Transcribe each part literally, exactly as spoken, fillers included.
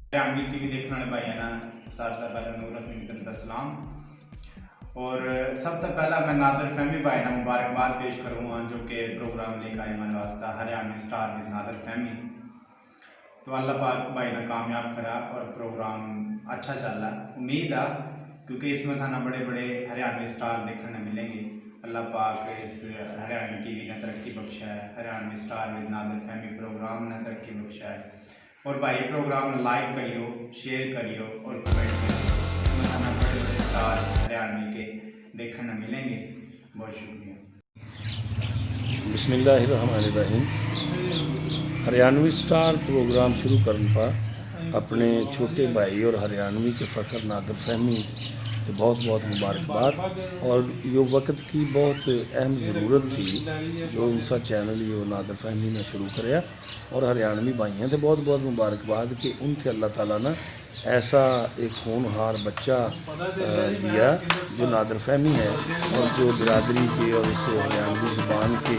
हरियाणवी टीवी देखने वाले भाइयों ने सबसे पहले नूर हसन की तरफ से सलाम। और सबसे पहला मैं नादर फहमी भाई ने मुबारकबाद पेश करूँगा, जो कि प्रोग्राम लेकर आए हमारे वास्ते, हरियाणवी स्टार विद नादर फहमी। तो अल्लाह पाक भाई ने कामयाब करा और प्रोग्राम अच्छा चला। उम्मीद है, क्योंकि इसमें थाना बड़े बड़े हरियाणवी स्टार देखने मिलेंगे। अल्लाह पाक इस हरियाणवी टीवी ने तरक्की बख्शा है, हरियाणवी स्टार विद नादर फहमी प्रोग्राम ने तरक्की बख्शा है। और भाई, प्रोग्राम ने लाइक करियो, शेयर करियो और कमेंट करियो। इसमें थाना बड़े बड़े स्टार हरियाणवी के देखने मिलेंगे। बहुत शुक्रिया। बिस्मिल्लाहिर्रहमानिर्रहीम। हरियाणवी स्टार प्रोग्राम शुरू करने पर अपने छोटे भाई और हरियाणवी के फखर नादर फहमी के बहुत बहुत मुबारकबाद। और यो वक्त की बहुत अहम ज़रूरत थी जो उनसा चैनल यो नादर फहमी ने शुरू करया। और हरियाणवी भाइयों से बहुत बहुत मुबारकबाद कि उनके अल्लाह ताला ने ऐसा एक होनहार बच्चा अ, दिया जो नादर फहमी है और जो बिरादरी के और इस हरियाणवी ज़ुबान के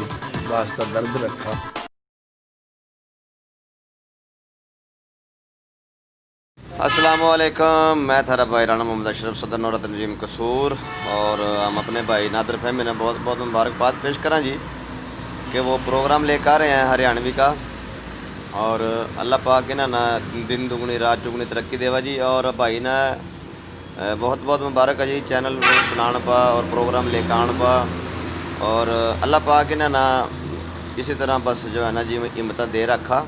वास्ता दर्द रखा। अस्सलाम वालेकुम, मैं थारा भाई राणा मोहम्मद अशरफ, सदर नौरा तंजीम कसूर, और हम अपने भाई नादर फहमी ने बहुत बहुत मुबारकबाद पेश करा जी कि वो प्रोग्राम लेकर आ रहे हैं हरियाणवी का। और अल्लाह पाक इन्होंने दिन दुगनी रात चुगनी तरक्की देवा जी। और भाई ने बहुत बहुत मुबारक है जी चैनल बनाने पा और प्रोग्राम लेकर आने पा। और अल्लाह पाक इन्होंने इसी तरह बस जो है ना जी हिम्मत दे रखा।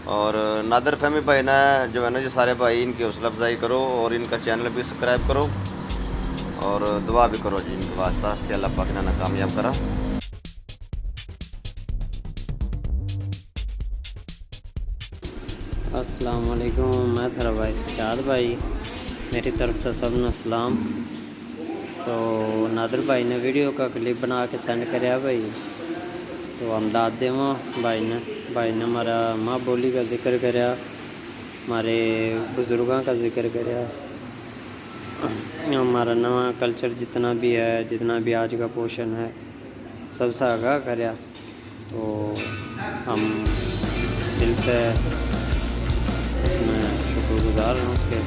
और नादर फहमी भाई ने जो है ना जी सारे भाई इनकी हौसला अफजाई करो और इनका चैनल भी सब्सक्राइब करो और दुआ भी करो जी इनके वास्ता कि अल्लाह पाक इन्होंने कामयाब करा। अस्सलाम वालेकुम, मैं थारा भाई सजाद भाई, मेरी तरफ से सब ने सलाम। तो नादर भाई ने वीडियो का क्लिप बना के सेंड करया भाई, तो हम दाद देवा भाई ने। भाई ने हमारा माँ बोली का जिक्र करया, हमारे बुज़ुर्गों का जिक्र करया, हमारा नवा कल्चर जितना भी है, जितना भी आज का पोषण है, सबसे आगाह करया। तो हम दिल से उसमें शुक्रगुजार हैं उसके।